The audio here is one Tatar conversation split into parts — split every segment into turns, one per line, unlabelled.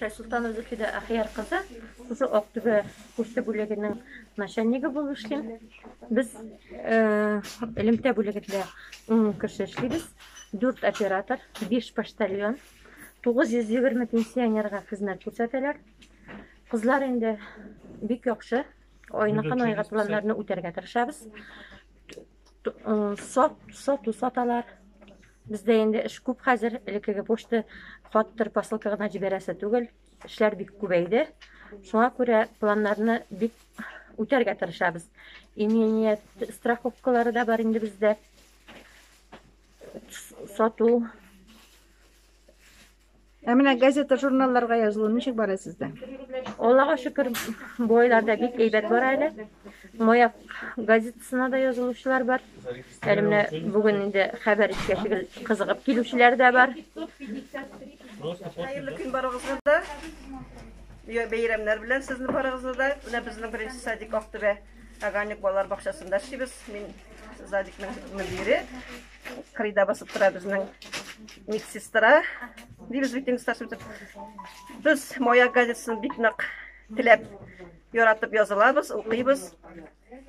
Шәйсолтанова Зөлфидә Ахияр кызы, шушы Актүбә почта бүлегенең начальнигы булып эшлим. Без элемтә бүлегендә 10 кеше эшлибез. 4 оператор, 5 почтальон, 920 пенсионерга хезмәт күрсәтәләр. Кызлар инде бик яхшы. Айныкын айга планнарны үтәргә тырышабыз. Сат, сату саталар. Бездә инде эш күп хәзер. Элеккеге почта хаттыр, посылка гына җибәрәсе түгел. Эшләр бик күбәйде. Шуңа күрә планнарны бик үтәргә тырышабыз. Иминият страховкалары да бар инде бездә. Сату.
Ә менә газета, журналларга язылу ничек бара сездә?
Аллага шөкер, бу айларда бик әйбәт бара әле. Маяк газетасына да язылучылар бар. Әле менә бүген инде хәбәр иткәч гел кызыгып килүчеләр дә бар.
Хәерле көн барыгызга да. Бәйрәмнәр белән сезне барыгызны да. Менә безнең беренче садик Актүбә Огонек балалар бакчасында эшлибез. Мин садикның мөдире. Кырыйда басып тора безнең медсестра. Дибез бит инде старший. Без Маяк газетасын бик нык теләп, яратып язылабыз, укыйбыз.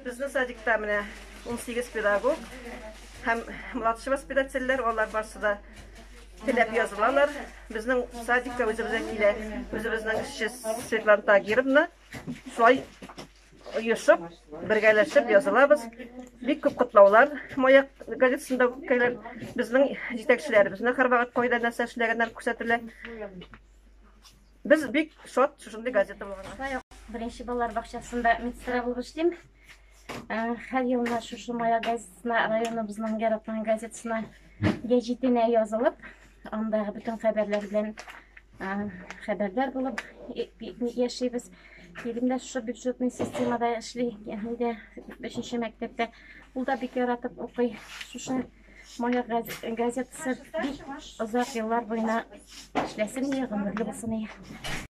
Безнең садикта менә 18 педагог һәм младший воспитательләр, алар барсы да теләп язылалар. Безнең садикка үзебезгә килә үзебезнең эшче Светлана Тагировна. Шулай оешып, бергәләшеп язылабыз. Бик күп котлаулар Маяк газетасында үткәләр. Безнең җитәкчеләребезне һәрвакыт кайда нәрсә эшләгәннәр күрсәтелә. Без бик шат шушындый газета булганга.
Шулай ук беренче балалар бакчасында медсестра булып эшлим. Һәр елны шушы Маяк газетасына, районыбызның яраткан газетасына гәҗитенә язылып, андагы бөтен хәбәрләр белән хәбәрдар булып яшибез. Ирем дә шушы бюджетный системада эшли, ягъни дә өченче мәктәптә. Ул да бик яратып укый. Шушы Маяк газетасы бик озак еллар буена эшләсен, гомерле булсын.